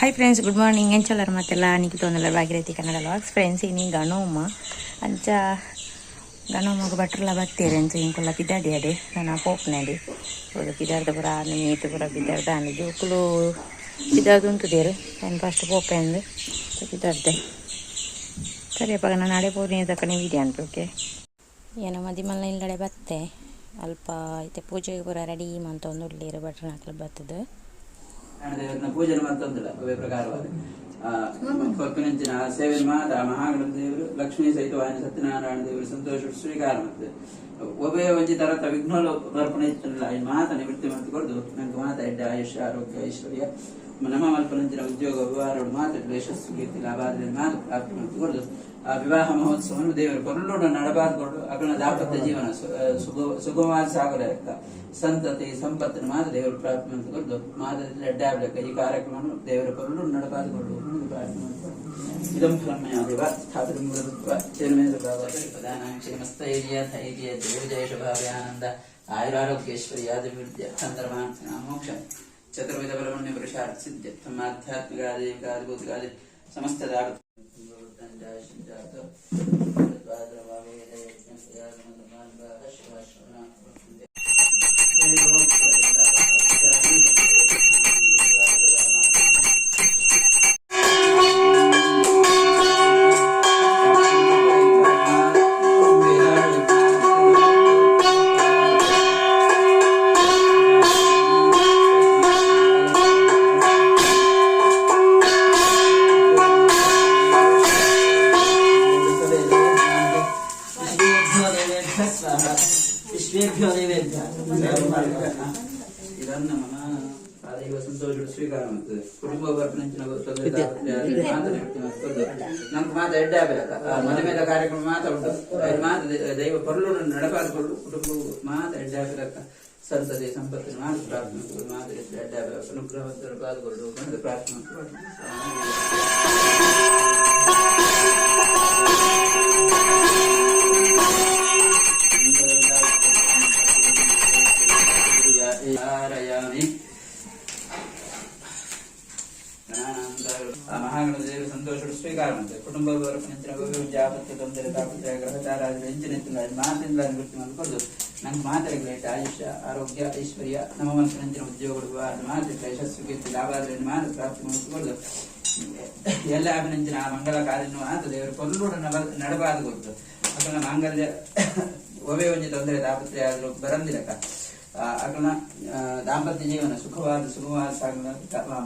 Hi friends, good morning. ಎಂಚಲರ್ ಮತ್ತೆಲ್ಲ? ನಿಖಿತೊಂದಲ್ಲ ಭಾಗೀರಥಿ ಕನ್ನಡ ವ್ಲಾಗ್ಸ್. ಫ್ರೆಂಡ್ಸ್, ಇನಿ ಗಣೋಮ. ಅಂಚ ಗಣೋಮಗ್ ಭಟ್ರಲ ಬತ್ತೇರು. ಅಂಚ ಇಂಕುಲ್ಲ ಪಿದಾಡಿ ಅಡೆ ನಾನು ಪೋಪುನಡಿ ಪಿದಾರ್ದ ಪೂರ ಮೀತು ಪೂರ ಪಿದಾರ್ದ ಆಂಡ್. ಜೋಕುಲು ಪಿದಾರ್ದು ಉಂತುದೇರು. ನಾನು ಫಸ್ಟ್ ಪೋಪೆ ಅಂದು ಪಿದಾರ್ದೆ. ಸರಿ ಅಪ್ಪ, ನಾನು ನಾಳೆ ಪೋನಿ ತಕ್ಕನೆ ವೀಡಿಯೋ ಅನ್ಪೆ. ಓಕೆ, ಏನೋ ಮದಿಮಲ್ನ ಇಲ್ಲಡೆ ಬತ್ತೆ. ಅಲ್ಪ ಇತ್ತೆ ಪೂಜೆಗೆ ಪೂರ ರೆಡಿ ಮಂತೊಂದು ಉಳ್ಳೇರು ಭಟ್ರನಕ್ಲು ಬತ್ತದು. ದೇವರನ್ನ ಪೂಜೆ ಮಂತೊಂದಿಲ್ಲ. ಅವೇ ಪ್ರಕಾರವಾದ ಕೊರ್ಪಿನಂಚಿನ ಸೇವೆ ಮಾತ ಮಹಾಗಣ ದೇವರು ಲಕ್ಷ್ಮೀ ಸಹಿತವಾದ ಸತ್ಯನಾರಾಯಣ ದೇವರು ಸಂತೋಷ ಸ್ವೀಕಾರ ಮತ್ತೆ ಒಬ್ಬೇ ಒಂಜಿ ತರತ ವಿಘ್ನಲು ಬರ್ಪಣೆ ಇತ್ತಲ್ಲ, ಈ ಮಾತ ನಿವೃತ್ತಿ ಮಂತು ಕೊರ್ದು ನಂಗೆ ಮಾತ ಎಡ್ಡೆ ಆಯುಷ್ಯ, ಆರೋಗ್ಯ, ಐಶ್ವರ್ಯ, ನಮ್ಮ ಮಲ್ಪನಂಚಿನ ಉದ್ಯೋಗ ವ್ಯವಹಾರಗಳು ಮಾತ ಯಶಸ್ಸು, ಕೀರ್ತಿ, ಲಾಭಾದ ಮಾತ ಪ್ರಾಪ್ತಿ ಮಂತು ಕೊರ್ದು ಆ ವಿವಾಹ ಮಹೋತ್ಸವವನ್ನು ದೇವರು ಕೊರಲೋಡ ನಡಬಾರ್ದು ಕೊಡು. ಅಗಣ ದಾಂಪತ್ಯ ಜೀವನ ಸುಗಮವಾದ ಸಾಗರ, ಸಂತತಿ ಸಂಪತ್ತಿನ ಮಾತ ದೇವರು ಪ್ರಾಪ್ತಿ ಮಂತು ಕೊರ್ದು ಮಾತ ಎಡ್ಡೆ ಈ ಕಾರ್ಯಕ್ರಮವನ್ನು ದೇವರ ಕೊರಲು ನಡಬಾರ್ದು ಕೊಡು ಪ್ರಾರ್ಥನೆ ಮಾಡ್ಕೊಂಡು. ಇದಂ ಫಲಂ ಮಯಾ ದೇವ ಸ್ಥಾಪಿತಂ ಗುರುತ್ವ ಚೇರ್ಮೇದ ಪ್ರಧಾನಾಂಕ್ಷೇಮಸ್ಥೈರ್ಯ ಧೈರ್ಯ ದೇವಜಯ ಶುಭಾಭಯಾನಂದ ಆಯುರಾರೋಗ್ಯೈಶ್ವರ್ಯಾಭಿವೃದ್ಧಿ ಚಂದ್ರಮಾನ್ ಮೋಕ್ಷ ಚತುರ್ವಿಧ ಬಲಮಣ್ಯ ಪುರುಷಾರ್ಥ ಸಿದ್ಧ್ಯರ್ಥಂ ಆಧ್ಯಾತ್ಮಿಕಾದಿ ಭೌತಿಕಾದಿ ಸಮಸ್ತ ವಿಶ್ವೇಭ್ಯೋ ದೇವೇಭ್ಯ ಇದನ್ನ ಮಮ ಪಾದೈವ ಸಂತೋಷ ಸ್ವೀಕಾರ ಮಾಡ್ತದೆ. ಕುಟುಂಬ ಬರ್ಪಣಂಚಿನ ನಮ್ಗೆ ಮಾತ ಎಡ್ಡೆ ಆಗಬೇಕ. ಮನೆ ಮೇಲೆ ಕಾರ್ಯಕ್ರಮ ಮಾತ ಉಂಟು. ಅದ್ರ ಮಾತ ದೈವ ಪರ್ಲು ನಡಪಾದುಕೊಂಡು ಕುಟುಂಬ ಮಾತ ಎಡ್ಡೆ ಆಗಬೇಕ. ಸಂತತಿ ಸಂಪತ್ತಿನ ಮಾತ ಪ್ರಾರ್ಥನೆ ಮಾತ ಎಡ್ಡೆ ಆಗಬೇಕು. ಅನುಗ್ರಹ ಪಾದುಕೊಂಡು ಪ್ರಾರ್ಥನೆ. ಧಾರಯಾಮಿ. ಆ ಮಹಾಗಣ ದೇವರು ಸಂತೋಷ ಸ್ವೀಕಾರ ಮಾಡ್ತಾರೆ. ಕುಟುಂಬ ಜಾಪತ್ಯ ತೊಂದರೆ ತಾಪತ್ರ ಗ್ರಹಚಾರ ಎಂಚಿನ ಮಾತಿಂದ ನಿವೃತ್ತಿ ಮಾಡಿಕೊಂಡು ನಂಗೆ ಮಾತೆಗಳಿಗೆ ಆಯುಷ್ಯ, ಆರೋಗ್ಯ, ಐಶ್ವರ್ಯ, ನಮ್ಮ ಮನಸ್ಸಿನ ಉದ್ಯೋಗಗಳು ಮಾತು ಯಶಸ್ಸು, ಕೀರ್ತಿ, ಲಾಭಾದ್ರೆ ಮಾತು ಪ್ರಾಪ್ತಿ ಮಾಡಿಕೊಂಡು ಎಲ್ಲ ಅಭಿನಂಚಿನ ಆ ಮಂಗಲ ಕಾರ್ಯವನ್ನು ಮಾತು ದೇವರು ಕೊಲ್ಲೂಡ ನಡಬಾರದು ಗೊತ್ತು. ಅಕಲ್ನ ಮಾಂಗಲ್ಯ ಒವೆ ಒಂಜಿ ತೊಂದರೆ ತಾಪತ್ರೆ ಆದರೂ ಬರಂದಿರಕ ಅಕಲ್ನ ದಾಂಪತ್ಯ ಜೀವನ ಸುಖವಾದ ಸುಖವಾದ ಸಾಗಲ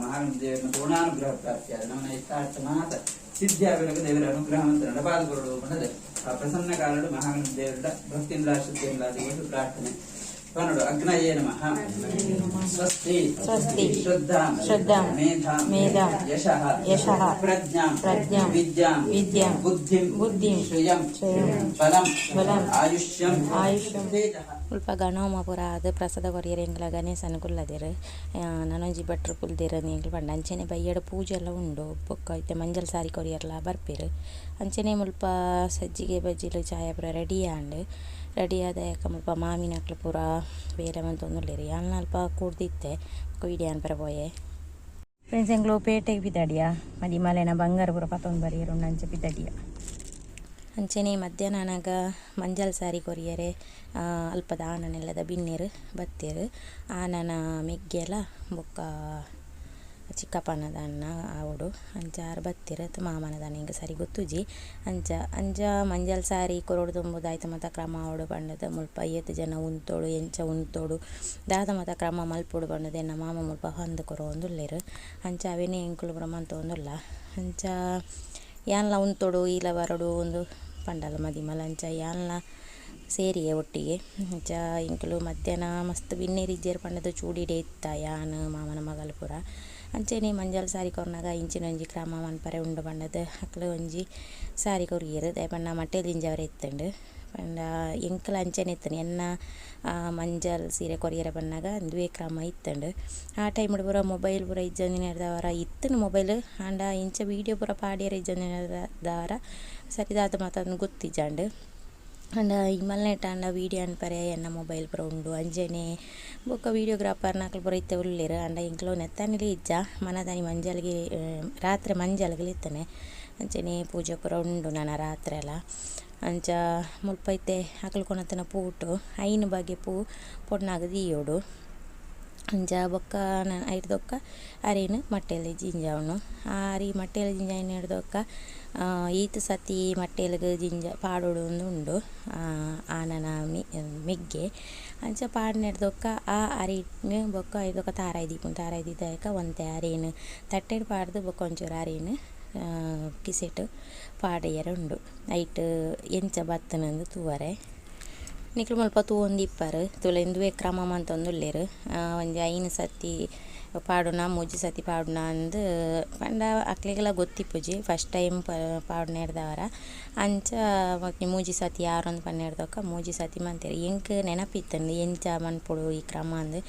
ಮಹಾಗಣ ದೇವರನ್ನ ಪೂರ್ಣಾನುಗ್ರಹ ಪ್ರಾಪ್ತಿಯಾದ ನಮ್ಮ ಇಷ್ಟಾರ್ಥ ಮಾತ ಸಿದ್ಧಿ ಆಗಬೇಕು. ದೇವರ ಅನುಗ್ರಹ ಅಂತ ನಡಬಾದು ಬರಡು ಬಂದದೆ. ಆ ಪ್ರಸನ್ನ ಕಾಲಡು ಮಹಾಗಣ ದೇವರ ಭಕ್ತಿಯಿಂದ ಶ್ರದ್ಧೆಯಿಂದ ಒಂದು ಪ್ರಾರ್ಥನೆ ಪನ್ನಡು. ಅಗ್ನಯೇ ನಮಃ. ಸ್ವಸ್ತಿ. ಸ್ವಸ್ತಿ. ಶ್ರದ್ಧಾಂ. ಶ್ರದ್ಧಾಂ. ಮೇಧಾಂ. ಮೇಧಾಂ. ಯಶಃ. ಯಶಃ. ಪ್ರಜ್ಞಾಂ. ಪ್ರಜ್ಞಾಂ. ವಿದ್ಯಾಂ. ವಿದ್ಯಾಂ. ಬುದ್ಧಿಂ. ಬುದ್ಧಿಂ. ಶ್ರಿಯಂ. ಶ್ರಿಯಂ. ಬಲಂ. ಬಲಂ. ಆಯುಷ್ಯಂ. ಆಯುಷ್ಯಂ. ತೇಜಃ. ಮುಲ್ಪ ಗಣೋಮ ಪೂರ ಆದ್ ಪ್ರಸಾದ ಕೊರಿಯೆರೆ ಎಂಕ್ಲ ಗಣೇಶನ್ ಕುಲ್ಲದೆರ್. ನನೊಂಜಿ ಭಟ್ರು ಕುಲ್ದೆರ್ ಎಂಕ್ಲ ಪಂಡ. ಅಂಚನೆ ಬಯ್ಯಡ್ ಪೂಜೆ ಎಲ್ಲ ಉಂಡು. ಬೊಕ್ಕ ಇತ್ತೆ ಮಂಜಲ್ ಸಾರಿ ಕೊರಿಯೆರ್ಲ ಬರ್ಪೆರ್. ಅಂಚನೆ ಮುಲ್ಪ ಸಜ್ಜಿಗೆ, ಬಜ್ಜಿಲು, ಚಾಯ ಪೂರ ರೆಡಿ ಆಂಡ್. ರೆಡಿ ಆದ್ ಯಾಕ ಮುಲ್ಪ ಮಾಮಿನಕ್ಲು ಪೂರ ಬೇಲೆ ಮಂತೊಂದುಲ್ಲೆರ್. ಯಾನ್ಲ ಅಲ್ಪ ಕೂಡ್ದಿತ್ತೆ. ಬೊಕ್ಕ ವೀಡಿಯೋ ಅನ್ಪೆರೆ ಪೋಯೆ. ಫ್ರೆಂಡ್ಸ್, ಎಂಕ್ಲು ಪೇಟೆಗ್ ಪಿದಾಡಿಯ. ಮದಿಮಲೆನ ಬಂಗಾರ ಪೂರ ಪತೊಂದು ಬರಿಯೆರ್ ಉಂಡು, ಅಂಚ ಪಿದಾಡಿಯ. ಅಂಚನೆ ಮಧ್ಯಾಹ್ನ ಆನಗ ಮಂಜಲ್ ಸಾರಿ ಕೊರಿಯೆರೆ ಅಲ್ಪದ ಆನನೆಲ್ಲದ ಬಿನ್ನೆರ್ ಬತ್ತೆರ್. ಆನನ ಮೆಗ್ಗೆಲ ಬೊಕ್ಕ ಚಿಕ್ಕಪ್ಪನದ ಅಣ್ಣ ಆವೊಡು, ಅಂಚ ಆರ್ ಬತ್ತೆರ್. ಅತ್ ಮಾಮನದ ಎಂಕ್ ಸರಿ ಗೊತ್ತುಜಿ. ಅಂಚ ಅಂಚ ಮಂಜಲ್ ಸಾರಿ ಕೊರೊಡು ದುಂಬುದ ಐತ ಮಾತ ಕ್ರಮ ಆವೊಡು ಪಂಡುದು, ಮುಲ್ಪ ಏತ್ ಜನ ಉಂತೊಡು, ಎಂಚ ಉಂತೊಡು, ದಾದ ಮಾತ ಕ್ರಮ ಮಲ್ಪೊಡು ಪಂಡುದು ಎನ್ನ ಮಾಮ ಮುಲ್ಪ ಪಂದ್ ಕೊರೊಂದುಲ್ಲೆರ್. ಅಂಚ ಅವೆನೆ ಎಂಕುಲು ಪೂರ ಮಂತೊಂದುಲ್ಲ. ಅಂಚ ಯಾನ್ಲ ಉಂತೊಡು, ಈಲ ಬರೊಡು ಉಂದು ಪಂಡಲ ಮದಿಮಲ್. ಅಂಚ ಯಾನ್ಲ ಸೇರಿಯೆ ಒಟ್ಟಿಗೆ. ಅಂಚ ಎಂಕುಲು ಮಧ್ಯಾಹ್ನ ಮಸ್ತ್ ಬಿನ್ನೆರ್ ಇಜ್ಜೆರ್ ಪಂಡುದು ಚೂಡಿಡೆ ಇತ್ತ ಯಾನ್, ಮಾಮನ ಮಗಲ್ ಪೂರ. ಅಂಚನೆ ಮಂಜಲ್ ಸಾರಿ ಕೊರ್ನಗ ಇಂಚಿನ ಒಂಜಿ ಕ್ರಮ ಮನ್ಪರೆ ಉಂಡು ಪಂಡುದು ಅಕ್ಲು ಒಂಜಿ ಸಾರಿ ಕೊರಿಯೆರ್. ದಾಯೆ ಪಂಡ ಮಟ್ಟೆ ದಿಂಜವರೆ ಇತ್ತುಂಡು ಪಂಡ ಎಂಕುಲ ಅಂಚನೆ ಇತ್ತುಂಡು. ಎನ್ನ ಮಂಜಲ್ ಸೀರೆ ಕೊರಿಯೆರೆ ಬನ್ನಗ ಉಂದುವೇ ಕ್ರಮ ಇತ್ತುಂಡು. ಆ ಟೈಮ್ ಪೂರ ಮೊಬೈಲ್ ಪೂರ ಇಜ್ಜಂದಿನೆಡ್ದಾವರ, ಇತ್ತುಂಡು ಮೊಬೈಲ್ ಆಂಡ ಇಂಚ ವೀಡಿಯೋ ಪೂರ ಪಾಡ್ಯೆರೆ ಇಜ್ಜಂದಿನೆಡ್ದಾವರ ಸರಿ ದಾದ ಮಾತ ಗೊತ್ತಿಜ್ಜಾಂಡ್. ಆಂಡ ಇಮಲ್ನೆಟ್ ಆಂಡ ವೀಡಿಯೋ ಅನ್ಪರೆ ಎನ್ನ ಮೊಬೈಲ್ ಪೂರ ಉಂಡು ಅಂಚನೆ ಬೊಕ್ಕ ವೀಡಿಯೋಗ್ರಾಫರ್ ನಕುಲು ಪೂರ ಇತ್ತೆ ಉಲ್ಲೆರ್ ಆಂಡ ಎಂಕ್ಲ ನೆತ್ತನಿಲ ಇಜ್ಜ ಮನದಾನಿ ಮಂಜಲ್ಗೆ ರಾತ್ರೆ ಮಂಜಲ್ಗ್ ಲೆತ್ತನೆ ಅಂಚನೆ ಪೂಜೆ ಪೂರ ಉಂಡು ನನ ರಾತ್ರೆಲ ಅಂಚ ಮುಲ್ಪ ಇತ್ತೆ ಅಕುಲು ಕೊನತಿನ ಪೂಟು ಐನ್ ಬಗೆ ಪೂ ಪೊಣ್ಣಗ್ ದೀಯೊಡು ಅಂಚ ಬೊಕ್ಕ ಐರ್ದ್ ಬೊಕ್ಕ ಅರೆನ್ ಮಟ್ಟೆಲ್ ಜಿಂಜಾವುನು ಅರಿ ಮಟ್ಟೆಲ್ ಜಿಂಜಾಯಿನೆರ್ದ್ ಬೊಕ್ಕ ಈತ್ ಸತಿ ಮಟ್ಟೆಲ್ಗ್ ಜಿಂಜ ಪಾಡೊಡು ಉಂಡು ಆನನ ಮೆಗ್ಗೆ ಅಂಚ ಪಾಡ್ನೆರ್ದ್ ಬೊಕ್ಕ ಆ ಅರಿನ್ ಬೊಕ್ಕ ಐರ್ದ್ ಬೊಕ್ಕ ತಾರಾಯಿ ದೀಪುನು ತಾರಾಯಿ ದೀದ್ ಒಂತೆ ಅರಿನ್ ತಟ್ಟೆಡ್ ಪಾಡ್ದ್ ಬೊಕ್ಕ ಒಂಚೂರು ಅರಿನ್ ಕಿಸೆಟ್ ಪಾಡಿಯೆರೆ ಉಂಡು ಐಟ್ ಎಂಚ ಬತ್ತುಂಡು ತೂವರೆ ನಿಕುಲು ಮುಲ್ಪ ತೂವೊಂದಿಪ್ಪರ್ ತೂಲೆ ಇಂದುವೆ ಕ್ರಮ ಮಂತೊಂದುಲ್ಲೆರ್ ಒಂಜಿ 5 ಸತಿ ಪಾಡುನ 3 ಸತಿ ಪಾಡುನ ಅಂದ್ ಪಂಡ ಅಕ್ಲೆಗ್ಲ ಗೊತ್ತಿಪ್ಪುಜಿ ಫಸ್ಟ್ ಟೈಮ್ ಪಾಡುನೆರ್ದವರ ಅಂಚ 3 ಸತಿ ಯಾರೊಂದು ಪನ್ನೆರ್ದೊಕ್ಕ 3 ಸತಿ ಮಂತೆರ್ ಎಂಕ್ ನೆನಪಿತ್ತುಂಡು ಎಂಚ ಮನ್ಪೊಡು ಈ ಕ್ರಮ ಅಂದ್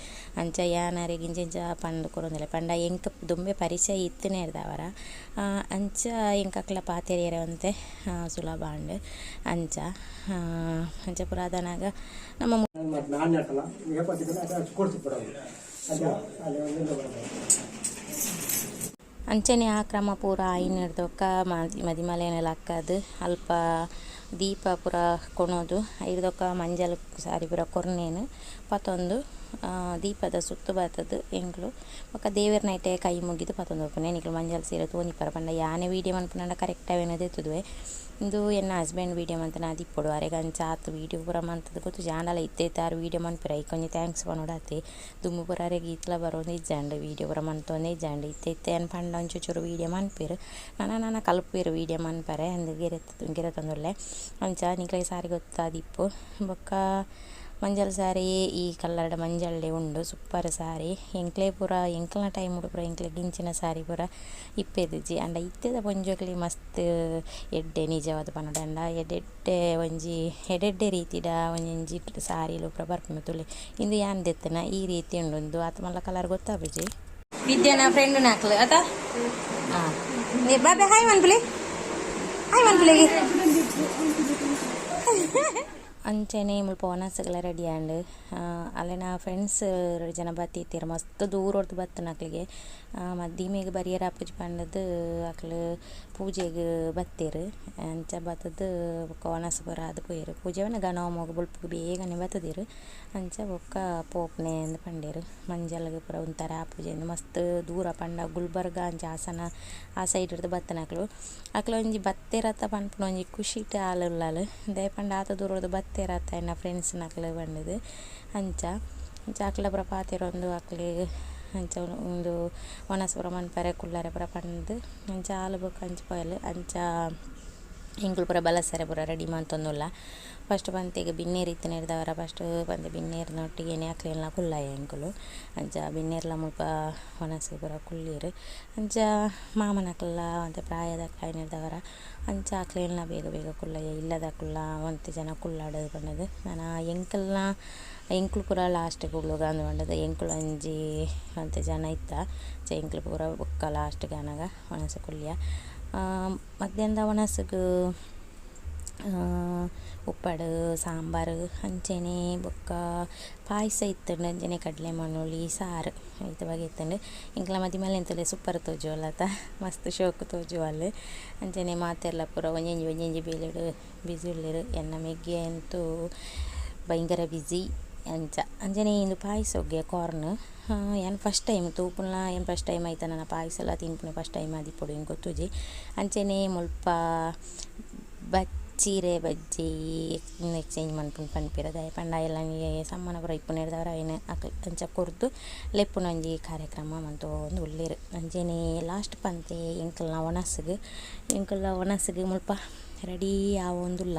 ಅಂಚ ಯಾನ್ ಅರೆಗ್ ಇಂಚ ಇಂಚ ಪಂದ್ ಕೊರೊಂದುಲ್ಲೆ ಪಂಡ ಎಂಕ್ ದುಂಬೆ ಪರಿಚಯ ಇತ್ತಿನೆರ್ದವರ ಅಂಚ ಎಂಕ್ ಅಕ್ಲ ಪಾತೆರಿಯೆರೆ ಒಂತೆ ಸುಲಭ ಆಂಡ್ ಅಂಚ ಅಂಚ ಪೂರ ಆದನಾಗ ನಮ್ಮ ಅಂಚನೆ ಆ ಕ್ರಮ ಪೂರ ಆಯಿನೆರ್ದ್ ಮದಿಮಲೆನ್ ಲಕ್ಕದ್ ಅಲ್ಪ ದೀಪ ಪೂರ ಕೊನೊದು ಐರ್ದ್ ಬೊಕ್ಕ ಮಂಜಲ್ ಸಾರಿ ಪೂರ ಕೊರ್ನೇನು ಪತೊಂದು ದೀಪದ ಸುತ್ತು ಬತ್ತುದು ಎಂಕ್ಲು ಬೊಕ್ಕ ದೇವೆರ್ನ ಐಟೆ ಕೈ ಮುಗಿದು ಪತೊಂದು ಪೋಪುನೆ ನಿಕುಲು ಮಂಜಲ್ ಸೀರೆ ತೂವೊಂದಿಪ್ಪರ ಪಂಡ ಯಾನೆ ವೀಡಿಯೋ ಮನ್ಪುನಂಡ ಕರೆಕ್ಟ್ ಅವೇನ ದೆತ್ತುದುವೆ ಇಂದು ಎನ್ನ ಹಸ್ಬೆಂಡ್ ವೀಡಿಯೋ ಮಂತನ ಆದಿಪ್ಪೊಡು ಅರೆಗ್ ಅಂಚ ಆತ್ ವೀಡಿಯೋ ಪೂರ ಮಂತುದು ಗೊತ್ತುಜಿ ಆಂಡಲ ಇತ್ತೆ ಇತ್ತೆ ಆರ್ ವೀಡಿಯೋ ಮನ್ಪೆರ್ ಐಕ್ ಒಂಜಿ thanks ಪನೊಡಾತೆ ದುಂಬು ಪೂರ ಅರೆಗ್ ಈತ್ಲ ಬರೊಂದು ಇಜ್ಜಾಂಡ್ ವೀಡಿಯೋ ಪೂರ ಮಂತೊಂದೇ ಇಜ್ಜಾಂಡ್ ಇತ್ತೆ ಇತ್ತೆ ಯಾನ್ ಪಂಡ ಒಂಚೂರು ವೀಡಿಯೋ ಮನ್ಪೆರ್ ನನ ನನ ಕಲ್ಪುವೆರ್ ವೀಡಿಯೋ ಮನ್ಪರೆ ಅಂದ್ ಗೆರೆತೊಂದುಲ್ಲೆ ಅಂಚ ನಿಕ್ಲೆಗ್ ಸಾರಿ ಗೊತ್ತಾದಿಪ್ಪು ಬೊಕ್ಕ ಮಂಜಲ್ ಸಾರಿ ಈ ಕಲರ್ಡ್ ಮಂಜಲ್ಡೆ ಉಂಡು ಸೂಪರ್ ಸಾರಿ ಎಂಕ್ಲೆ ಪೂರ ಎಂಕ್ಲ್ನ ಟೈಮ್ ಪೂರ ಎಂಕ್ಲೆ ಗಿಂಚಿನ ಸಾರಿ ಪೂರ ಇಪ್ಪೆದಿಜ್ಜಿ ಆಂಡ ಇತ್ತೆದ ಪೊಂಜೋಕ್ಲೆಗ್ ಮಸ್ತ್ ಎಡ್ಡೆ ನಿಜವಾದ್ ಪನೊಡಾಂಡ ಎಡ್ಡೆಡ್ಡೆ ಒಂಜಿ ಎಡ್ಡೆಡ್ಡೆ ರೀತಿದ ಒಂಜೊಂಜಿ ಸಾರಿಲು ಪೂರ ಬರ್ಪುಂಡು ತೂಲೆ ಇಂದು ಯಾನ್ ದೆತ್ತುನ ಈ ರೀತಿ ಉಂಡು ಇಂದು ಆತ್ ಮಲ್ಲ ಕಲರ್ ಗೊತ್ತಾಪುಜಿ ವಿದ್ಯಾನ ಫ್ರೆಂಡ್ ನಾಕ್ಲು ಅತ ಬಾಬೆ ಹಾಯ್ ಮನ್ಪುಲೆ ಹಾಯ್ ಮನ್ಪುಲೆ ಅಂಚನೆ ಮುಲ್ಪ ವನಸುಗಳ ರೆಡಿ ಆಂಡ್ ಅಲ್ಲೆನ ಫ್ರೆಂಡ್ಸ್ ರಡ್ಡ್ ಜನ ಬತ್ತಿತ್ತೆರ್ ಮಸ್ತ್ ದೂರೊರ್ದು ಬತ್ತಿನಕ್ಲೆಗೆ ಮದ್ದಿಮೆಗ್ ಬರಿಯೆರೆ ಆಪುಜಿ ಪಂಡುದು ಅಕ್ಲು ಪೂಜೆಗ್ ಬತ್ತೆರ್ ಅಂಚ ಬತ್ತುದು ಬೊಕ್ಕ ವನಸ್ ಪೂರ ಆದ್ ಪೋಯೆರ್ ಪೂಜೆ ಪಂಡ ಗಣಹೋಮಗ್ ಬೊಲ್ಪುಗು ಬೇಗನೆ ಬತ್ತುದೆರ್ ಅಂಚ ಬೊಕ್ಕ ಪೋಪುನೆ ಅಂದ್ ಪಂಡೆರ್ ಮಂಜಲ್ಗ್ ಪೂರ ಉಂತರೆ ಆಪುಜಿ ಅಂದ್ ಮಸ್ತ್ ದೂರ ಪಂಡ ಗುಲ್ಬರ್ಗ ಅಂಚ ಹಾಸನ ಆ ಸೈಡ್ ರ್ದ್ ಬತ್ತಿನಕುಲು ಅಕ್ಲು ಒಂಜಿ ಬತ್ತೆರತ ಪನ್ಪುನ ಒಂಜಿ ಖುಷಿಟ್ ಆಲ್ ಉಲ್ಲಲ್ ದಾಯೆ ಪಂಡ ಆತ್ ದೂರೊರ್ದು ಬತ್ತೆರತ ಎನ್ನ ಫ್ರೆಂಡ್ಸ್ ನಕುಲು ಪಂಡುದು ಅಂಚ ಅಂಚ ಅಕ್ಲ ಪೂರ ಪಾತೆರೊಂದು ಅಕ್ಲೆಗ್ ಅಂಚ ಉಂದು ವನಸ್ ಪೂರ ಮನ್ಪರೆ ಕುಲ್ಲರೆ ಪೂರ ಪಂದ್ ಅಂಚ ಆಲ್ ಬೊಕ ಅಂಚ ಪೋಯಲ್ ಅಂಚ ಎಂಕುಲು ಪೂರ ಬಲಸರೆ ಪೂರ ರೆಡಿ ಮಂತೊಂದುಲ್ಲ ಫಸ್ಟ್ ಪಂತಿಗ್ ಬಿನ್ನೆರ್ ಇತ್ತಿನೆರ್ದವರ ಫಸ್ಟ್ ಪಂತಿ ಬಿನ್ನೆರ್ನೊಟ್ಟಿಗೆನೆ ಅಕ್ಲೆನ್ಲ ಕುಲ್ಲಾಯ ಎಂಕುಲು ಅಂಚ ಬಿನ್ನೆರ್ಲ ಮುಲ್ಪ ವನಸ್ ಪೂರ ಕುಲ್ಯೆರ್ ಅಂಚ ಮಾಮನಕುಲ್ಲ ಒಂತೆ ಪ್ರಾಯದಕುಲು ಆಯಿನೆರ್ದವರ ಅಂಚ ಅಕ್ಲೆನ್ಲ ಬೇಗ ಬೇಗ ಕುಲ್ಲಯ ಇಲ್ಲದಕುಲ್ಲ ಒಂತೆ ಜನ ಕುಲ್ಲಡ್ ಪಂಡುದು ನನ ಎಂಕಲ್ನ ಎಂಕುಲು ಪೂರ ಲಾಸ್ಟ್ ಕುಲ್ಲುಗ ಅಂದ್ ಪಂಡುದು ಎಂಕುಲು ಒಂಜಿ ಒಂತೆ ಜನ ಇತ್ತ ಅಂಚ ಎಂಕುಲು ಪೂರ ಬೊಕ್ಕ ಲಾಸ್ಟ್ ಆನಗ ವನಸ್ ಕುಲ್ಲಿಯ ಮಧ್ಯಾಹ್ನದ ವನಸುಗು ಉಪ್ಪಡ್ ಸಾಂಬಾರ್ ಅಂಚನೆ ಬೊಕ್ಕ ಪಾಯಸ ಇತ್ತುಂಡು ಅಂಚನೆ ಕಡಲೆ ಮಣ್ಣುಳ್ಳಿ ಸಾರು ಐತ ಬಗೆ ಇತ್ತುಂಡು ಎಂಕ್ಲ ಮದಿಮಲ್ ಎಂತಲೆ ಸೂಪರ್ ತೋಜುವಲ್ ಮಸ್ತ್ ಶೋಕು ತೋಜುವಲ್ ಅಂಚನೆ ಮಾತೆರ್ಲ ಪೂರ ಒಂಜೊಂಜಿ ಒಂಜೊಂಜಿ ಬೇಲೆಡ್ ಬಿಸಿ ಉಲ್ಲೆರ್ ಎನ್ನ ಮೆಗ್ಯೆ ಅಂತೂ ಭಯಂಕರ ಬಿಸಿ ಅಂಚ ಅಂಚನೆ ಇಂದು ಪಾಯಸೊಗೆ ಕಾರ್ನ್ ಯಾನ್ ಫಸ್ಟ್ ಟೈಮ್ ತೂಪುನ ಯಾನ್ ಫಸ್ಟ್ ಟೈಮ್ ಐತ ನನ ಪಾಯಸಲ ತಿನ್ಪುನ ಫಸ್ಟ್ ಟೈಮ್ ಆದಿಪ್ಪೊಡು ಎಂಕ್ ಗೊತ್ತುಜಿ ಅಂಚನೆ ಮುಲ್ಪ ಬಚ್ಚಿರೆ ಬಜ್ಜಿ ಎಕ್ಸ್ಚೇಂಜ್ ಮನ್ಪುನು ಪನ್ಪೆರ್ ದಾಯೆ ಪಂಡ ಎಲ್ಲಂಜಿ ಸಮ್ಮನ ಪೂರ ಇಪ್ಪುನೆರ್ದವರ ಐನ್ ಅಕ್ಲ್ ಅಂಚ ಕೊರ್ದು ಲೆಪ್ಪುನ ಒಂಜಿ ಕಾರ್ಯಕ್ರಮ ಮಂತೊಂದು ಉಲ್ಲೆರ್ ಅಂಚನೆ ಲಾಸ್ಟ್ ಪಂತೆ ಎಂಕಲ್ನ ವನಸುಗು ಎಂಕಲ್ನ ವನಸುಗು ಮುಲ್ಪ ರೆಡಿ ಆವೊಂದುಲ್ಲ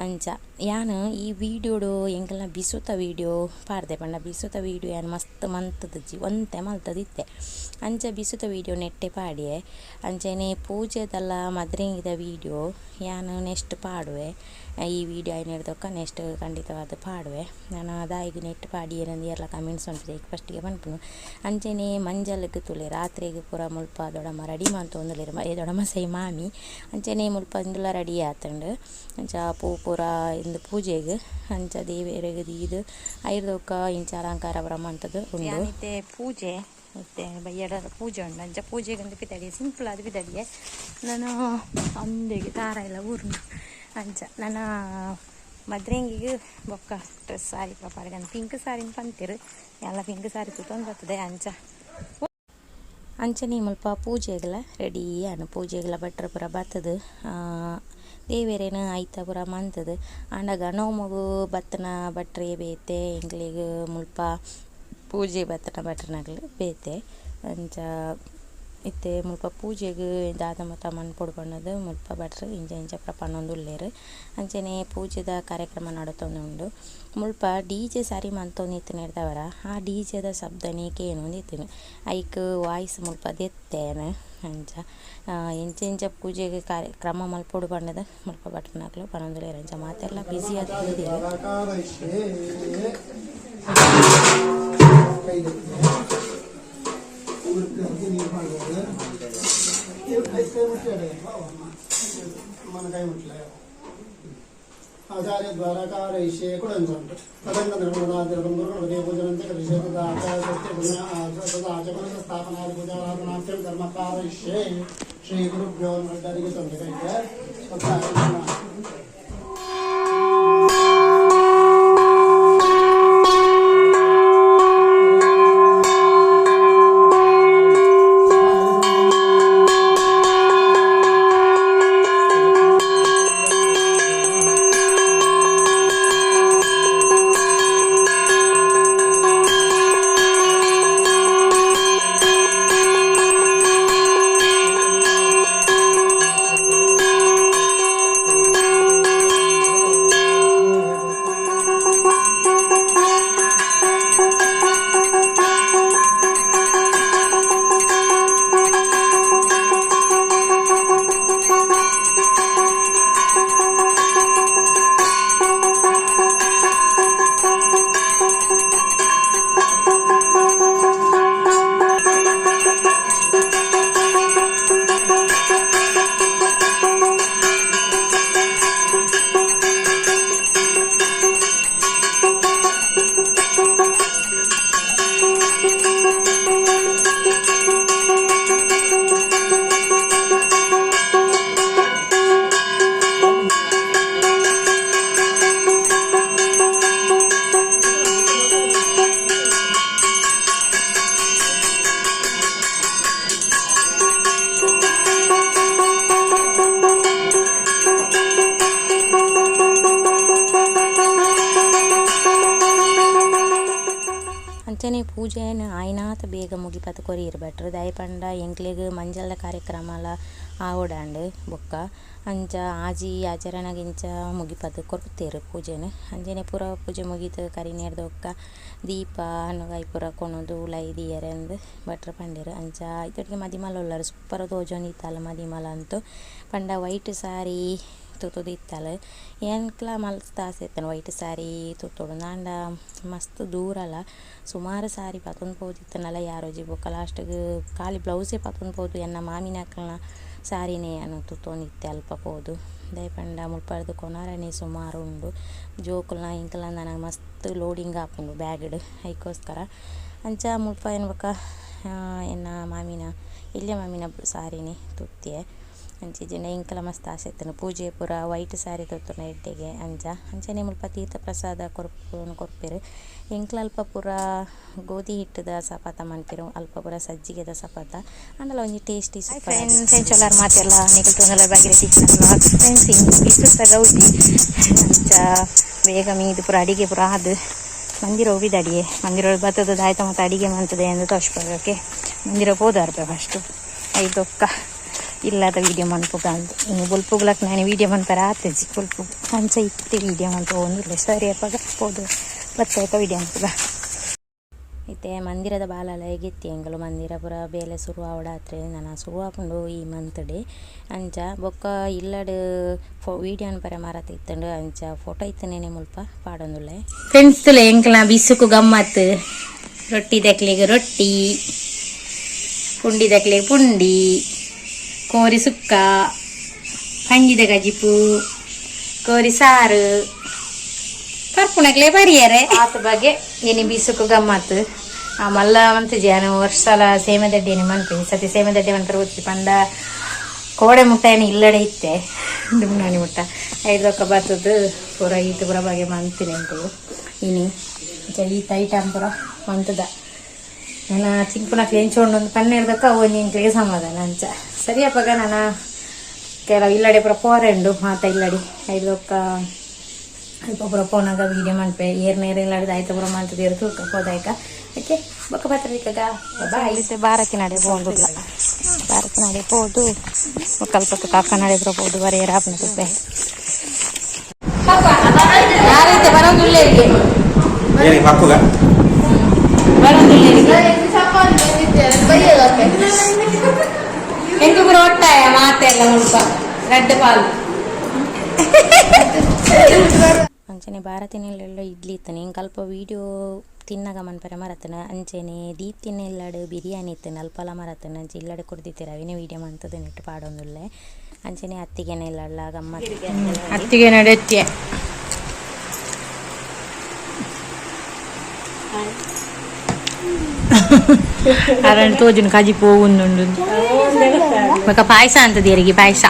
ಅಂಚ ಯಾನ್ ಈ ವೀಡಿಯೋಡು ಎಂಕಲ್ನ ಬಿಸುತ ವೀಡಿಯೋ ಪಾಡ್ದೆ ಪಂಡ ಬಿಸುತ ವೀಡಿಯೋ ಯಾನ್ ಮಸ್ತ್ ಮಂತುದುಜಿ ಒಂತೆ ಮಲ್ತುದಿತ್ತೆ ಅಂಚ ಬಿಸುತ ವೀಡಿಯೋ ನೆಟ್ಟೆ ಪಾಡ್ಯೆ ಅಂಚನೆ ಪೂಜೆದಲ ಮದ್ರೆಂಗಿದ ವೀಡಿಯೋ ಯಾನ್ ನೆಕ್ಸ್ಟ್ ಪಾಡುವೆ. ಈ ವಿಡಿಯೋ ಆಯ್ನೆಡ್ದೊಕ್ಕ ನೆಕ್ಸ್ಟ್ ಖಂಡಿತವಾದ್ ಪಾಡುವೆ ನನ ದಾಯೆಗ್ ನೆಟ್ ಪಾಡಿಯೆರ್ ಏರ್ಲ ಕಮೆಂಟ್ಸ್ ಮನ್ಪುಜೆರ್ ಐಕ್ ಫಸ್ಟ್ ಗೆ ಪನ್ಪುನು ಅಂಚನೆ ಮಂಜಲ್ಗ್ ತೂಲೆ ರಾತ್ರೆಗ್ ಪೂರ ಮುಲ್ಪ ದೊಡಮ್ಮ ರೆಡಿ ಮಂತೊಂದುಲ್ಲೆರ್ ದೊಡಮ್ಮ ಸೈ ಮಾಮಿ ಅಂಚನೆ ಮುಲ್ಪ ಇಂದುಲ ರೆಡಿ ಆತುಂಡು ಅಂಚ ಪೂ ಪೂರ ಇಂದು ಪೂಜೆಗ್ ಅಂಚ ದೇವೆರೆಗ್ ದೀದ್ ಐರ್ದ್ ಇಂಚ ಅಲಂಕಾರ ಪೂರ ಮಂತುದು ಉಂಡು. ಇತ್ತೆ ಪೂಜೆ ಇತ್ತೆ ಬಯ್ಯಡ ಪೂಜೆ ಉಂಡು ಅಂಚ ಪೂಜೆಗ್ ಅಂದ್ ಪಿದಡಿಯೆ ಸಿಂಪಲ್ ಆದ್ ಪಿದಡಿಯೆ ನಾನು ಅಂದೆಗೆ ತಾರ ಎಲ್ಲ ಊರ್ನ ಅಂಚ ನನ ಮದ್ರೆಂಗಿಗ್ ಬೊಕ್ಕ ಡ್ರೆಸ್ ಸಾರಿ ಪೂರ ಪಾಡ್ದ್ ಪಿಂಕ್ ಸಾರಿನ್ ಪಂತೆರ್ ಯಾನ್ಲ ಪಿಂಕ್ ಸಾರಿ ತುತೊಂದು ಬರ್ತದೆ ಅಂಚ ಅಂಚನೆ ಮುಲ್ಪ ಪೂಜೆಗ್ಲ ರೆಡಿ ಆಂಡ್ ಪೂಜೆಗ್ಲ ಭಟ್ರ್ ಪೂರ ಬತ್ತುದು ದೇವೆರೆನ್ ಐತ ಪೂರ ಮಂತುದು ಆಂಡ ಗಣಹೋಮಗ್ ಬತ್ತಿನ ಭಟ್ರೇ ಬೇತೆ ಎಂಕ್ಲೆಗ್ ಮುಲ್ಪ ಪೂಜೆ ಬತ್ತಿನ ಭಟ್ರ್ನಕುಲು ಬೇತೆ ಅಂಚ ಇತ್ತೆ ಮುಲ್ಪ ಪೂಜೆಗ್ ದಾದ ಮಾತ ಮನ್ಪೊಡು ಪಂಡುದು ಮುಲ್ಪ ಭಟ್ರ್ ಇಂಚ ಇಂಚ ಪೂರ ಪನೊಂದುಲ್ಲೆರ್ ಅಂಚನೆ ಪೂಜೆದ ಕಾರ್ಯಕ್ರಮ ನಡತೊಂದುಂಡು ಮುಲ್ಪ ಡಿ.ಜೆ ಸರಿ ಮಂತೊಂದಿತ್ತಿನೆಡ್ದಾವರ ಆ ಡಿ.ಜೆ ದ ಶಬ್ದನೆ ಕೇನೊಂದಿತ್ತಿನಿ ಐಕ್ ವಾಯ್ಸ್ ಮುಲ್ಪ ದೆತ್ತೆ ಯಾನ್ ಅಂಚ ಎಂಚ ಎಂಚ ಪೂಜೆಗ್ ಕಾರ್ಯಕ್ರಮ ಮನ್ಪೊಡು ಪಂಡುದು ಮುಲ್ಪ ಭಟ್ರ್ನಕುಲು ಪನೊಂದುಲ್ಲೆರ್ ಅಂಚ ಮಾತೆರ್ಲ ಬ್ಯುಸಿ ಆದ್ ಕುಲ್ದೆರ್. ಆಚಾರ್ಯ ದ್ವಾರಕಾರೈಷೇ ಕುಡಂಚಂಟು ತದಂಗ ನಿರ್ಮಲಾದಿರಂ ಗುರುಗಣಪತಿ ಪೂಜನಂಚ ಕರಿಷ್ಯೆ ತದಾ ಆಚಮನ ಸ್ಥಾಪನಾದಿ ಪೂಜಾರಾಧನಾರ್ಥಂ ಕರ್ಮ ಕಾರಯಿಷ್ಯೆ ಶ್ರೀ ಗುರುಭ್ಯೋ ನಮಃ. ಅಂಚನೆ ಪೂಜೆನ್ ಆಯಿನಾತ್ ಬೇಗ ಮುಗಿಪತ್ ಕೊರಿಯೆರ್ ಭಟ್ರ್ ದಾಯೆ ಪಂಡ ಎಂಕ್ಲೆಗ್ ಮಂಜಲ್ದ ಕಾರ್ಯಕ್ರಮಲ ಆವೊಡಾಂಡ್ ಬೊಕ್ಕ ಅಂಚ ಆಜಿ ಆಚರಣೆಗ್ ಇಂಚ ಮುಗಿಪತ್ ಕೊರ್ತೆರ್ ಪೂಜೆನ್ ಅಂಚನೆ ಪೂರ ಪೂಜೆ ಮುಗಿತ್ ಕರಿನೆರ್ದ್ ಬೊಕ್ಕ ದೀಪ ಹಣ್ಣುಕಾಯಿ ಪೂರ ಕೊನೊದು ಉಲಾಯಿ ದೀಯೆರೆ ಅಂದ್ ಭಟ್ರ್ ಪಂಡೆರ್ ಅಂಚ ಐತೊಟ್ಟಿಗೆ ಮದಿಮಲ್ ಉಲ್ಲರ್ ಸೂಪರ್ ತೋಜೊಂದಿತ್ತಲ್ ಮದಿಮಲ್ ಅಂತು ಪಂಡ ವೈಟ್ ಸಾರಿ ತುತುದು ಇತ್ತಲ್ ಎಂಕ್ಲ ಮಸ್ತ್ ಆಸೆ ಇತ್ತ್ಂಡ್ ವೈಟ್ ಸಾರಿ ತುತ್ತೊಡು ಆಂಡ ಮಸ್ತ್ ದೂರಲ ಸುಮಾರು ಸಾರಿ ಪತೊಂದು ಪೋದಿತ್ತುಂಡಲ ಯಾರೋಜಿ ಬೊಕ್ಕ ಲಾಸ್ಟ್ ಗ್ ಖಾಲಿ ಬ್ಲೌಸೇ ಪತೊಂದು ಪೋದು ಎನ್ನ ಮಾಮಿನಕಲ್ನ ಸಾರಿನೇ ಯಾನ್ ತುತ್ತೊಂದಿತ್ತೆ ಅಲ್ಪ ಪೋದು ದಾಯೆ ಪಂಡ ಮುಲ್ಪರ್ದ್ ಕೊನೊರೆನೆ ಸುಮಾರು ಉಂಡು ಜೋಕುಲ್ನ ಎಂಕಲ್ನ ನನ ಮಸ್ತ್ ಲೋಡಿಂಗ್ ಆಪುಂಡು ಬ್ಯಾಗ್ ಡ್ ಐಕೋಸ್ಕರ ಅಂಚ ಮುಲ್ಪ ಯಾನ್ ಬೊಕ್ಕ ಎನ್ನ ಮಾಮಿನ ಎಲ್ಯ ಮಾಮಿನ ಸಾರಿನೆ ತುತ್ತಿಯೆ ಅಂಚ ಇಜ್ಜಿಂಡ ಎಂಕಲ ಮಸ್ತ್ ಆಸೆ ಇತ್ತ್ಂಡ್ ಪೂಜೆ ಪೂರ ವೈಟ್ ಸಾರಿ ತುತ್ತುಂಡ ಎಡ್ಡೆಗೆ ಅಂಚ ಅಂಚನೆ ಮುಲ್ಪ ತೀರ್ಥ ಪ್ರಸಾದ ಕೊರ್ಪೆರ್ ಎಂಕ್ಲ ಅಲ್ಪ ಪೂರ ಗೋಧಿ ಹಿಟ್ಟುದ ಸಪಾತ ಮನ್ಪೆರ್ ಅಲ್ಪ ಪೂರ ಸಜ್ಜಿಗೆದ ಸಪಾತ ಆಂಡಲ ಒಂಜಿ ಟೇಸ್ಟಿ ಸೂಪರ್. ಫ್ರೆಂಡ್ಸ್ ಎಂಚೊಲ್ಲಾರ್ ಮಾತೆರ್ಲ ನಿಕುಲು ತೂವೊಂದುಲ್ಲ ಭಾಗೀರಥಿ ವ್ಲಾಗ್ಸ್. ಫ್ರೆಂಡ್ಸ್ ಇನಿ ಬಿಸುತ್ತ ಗೌಜಿ ಅಂಚ ಬೇಗ ಮೀದ್ ಪೂರ ಅಡಿಗೆ ಪೂರ ಆದ್ ಮಂದಿರ ಹೋಗಿದ ಅಡಿಗೆ ಮಂದಿರ ಬತ್ತದ ದಾಯ್ತ ಮತ್ತ ಅಡಿಗೆ ಮಂತದೆ ಎಂದು ತೋಜ್ಪಾಗ ಓಕೆ ಮಂದಿರ ಪೋದಾರ್ಪೆ ಫಸ್ಟ್ ಐದೊಕ್ಕ ಇಲ್ಲದ ವಿಡಿಯೋ ಮನ್ಪುಗ ಅಂದ್ ಇನಿ ಬೊಲ್ಪುಗ್ಲಕ್ ನಾನು ವಿಡಿಯೋ ಮನ್ಪೆರೆ ಆತಿಜಿ ಬೊಲ್ಪುಗು ಅಂಚ ಇತ್ತೆ ವಿಡಿಯೋ ಮನ್ಪೊಂದುಲ್ಲೆ ಸರಿ ಅಪಗ ಪೋದು ಬತ್ತೈತ ವಿಡಿಯೋ ಮನ್ಪುಗ. ಇತ್ತೆ ಮಂದಿರದ ಬಾಲಲ ಎಗಿತ್ತಿ ಎಂಕುಲು ಮಂದಿರ ಪೂರ ಬೇಲೆ ಸುರು ಆವಡಾತ್ರೆ ನನ ಸುರು ಆಪುಂಡು ಈ ಮಂತ್ ಡೆ ಅಂಚ ಬೊಕ್ಕ ಇಲ್ಲಡ್ ವೀಡಿಯೋ ಅನ್ಪರೆ ಮರತ್ ಇತ್ತುಂಡು ಅಂಚ ಫೋಟೋ ಇತ್ತನೇನೆ ಮುಲ್ಪ ಪಾಡೊಂದುಲ್ಲೆ. ಫ್ರೆಂಡ್ಸ್ ತುಲೆ ಎಂಕಲ್ನ ಬಿಸುಕು ಗಮ್ಮತ್ ರೊಟ್ಟಿ ದಕ್ಲೆಗ್ ರೊಟ್ಟಿ, ಪುಂಡಿ ದಕ್ಲೆಗ್ ಪುಂಡಿ, ಕೋರಿ ಸುಕ್ಕ, ಪಂಜಿದ ಕಜಿಪು, ಕೋರಿ ಸಾರು, ಪರ್ಪುನಕ್ಲೆ ಪರಿಯರೆ ಆತ ಬಗ್ಗೆ ಇನಿ ಬಿಸುಕು ಗಮ್ಮತ್. ಆ ಮಲ್ಲ ಮಂತುಜಿ ಯಾನ್ ವರ್ಷಲ ಸೇಮೆದಡ್ಡಿ ಮನ್ಪಿ ಸತಿ ಸೇಮೆದಡ್ಡಿ ಮನ್ಪರೆ ಗೊತ್ತಿ ಪಂಡ ಕೋಡೆ ಮುಟ್ಟ ಏನು ಇಲ್ಲಡೆ ಇತ್ತೆ ದುಮ್ನಾನಿ ಮುಟ್ಟ ಐದೊಕ್ಕ ಬತ್ತದು ಪೂರ ಈತ ಪೂರ ಬಗೆ ಮಂತಿನಿ ಎಂಕುಲು ಇನಿ. ಈತ ಐಟಮ್ ಪೂರ ಮಂತದ ನನ್ನ ಚಿಂಪುನಕ್ಲೆ ಎಂಚ ಉಂಡು ಒಂದು ಪನ್ನೆರ್ದಕ್ಕ ಅವು ಒಂಜಿ ಎಂಕ್ಲೆಗ್ ಸಮಾಧಾನ ಅಂಚ. ಸರಿ ಅಪ್ಪಗ ನನ್ನ ಕೆಲವು ಇಲ್ಲಡೆ ಪೂರ ಪೋರೆ ಉಂಡು ಮಾತ ಇಲ್ಲಡಿ ಐದೊಕ್ಕ ಅಲ್ಪ ಪೂರ ಪೋನಾಗ ವೀಡಿಯೋ ಮನ್ಪೆ ಏರ್ ನೇರ ಇಲ್ಲಡಿದ ಆಯ್ತು ಪೂರ ಮಂತದ ತೂಕ ಪೋದಾಯ್ಕ. ಓಕೆ, ಬೊಕ್ಕ ಪತ್ರಿಕಾಗ ಬಾಯ್. ಭಾರತಿ ನಡೆ ಪೋಂಡು, ಭಾರತಿ ನಡೆ ಪೋದು ಕಲ್ಪಕ್ಕೆ ಕಾಕ ನಡೆ ಪೂರ ಪೋದು ಬರೀ ರಾಪನ ತುಪ್ಪೆ ಯಾರೈತೆ ಬರೋದಿಲ್ಲ. ಏನಿಗೆ ಮಕ್ಕುಗ? ಬರೋದಿಲ್ಲ. ಎಂಕು ಪೂರ ಒಟ್ಟಾಯ ಮಾತೆಲ್ಲ ಮುಲ್ಪ ರಡ್ಡ್ ಪಾಲು. ಅಂಚನೆ ಭಾರತಿನೆಲ್ಲ ಇಡ್ಲಿ ಇತ್ತನೆ. ಎಂಕ್ ಅಲ್ಪ ವೀಡಿಯೋ ತಿನ್ನಗ ಮನ್ಪರೆ ಮರತನ. ಅಂಚನೆ ದೀಪ್ ತಿನ್ನ ಇಲ್ಲಡ್ ಬಿರಿಯಾನಿ ಇತ್ತನ, ಅಲ್ಪಲ ಮರತನ. ಅಂಚೆ ಇಲ್ಲಡೆ ಕೊಡ್ದಿತ್ತೆರ್, ಅವಿನ ವೀಡಿಯೋ ಮಂತದ ನೆಟ್ ಪಾಡೊಂದುಲ್ಲೆ. ಅಂಚನೆ ಅತ್ತಿಗೆನೆ ಇಲ್ಲಡ್ಲ ಗಮ್ಮತ್. ಅತ್ತಿಗೆ ನಡೆತ್ಯ ಅರಣ್ಯ ತೋಜುನ ಕಜಿ ಪೋವುಂದುಂಡು. ಬೊಕ ಪಾಯಸ ಅಂತ ದೇರಿಗೆ ಪಾಯಸ.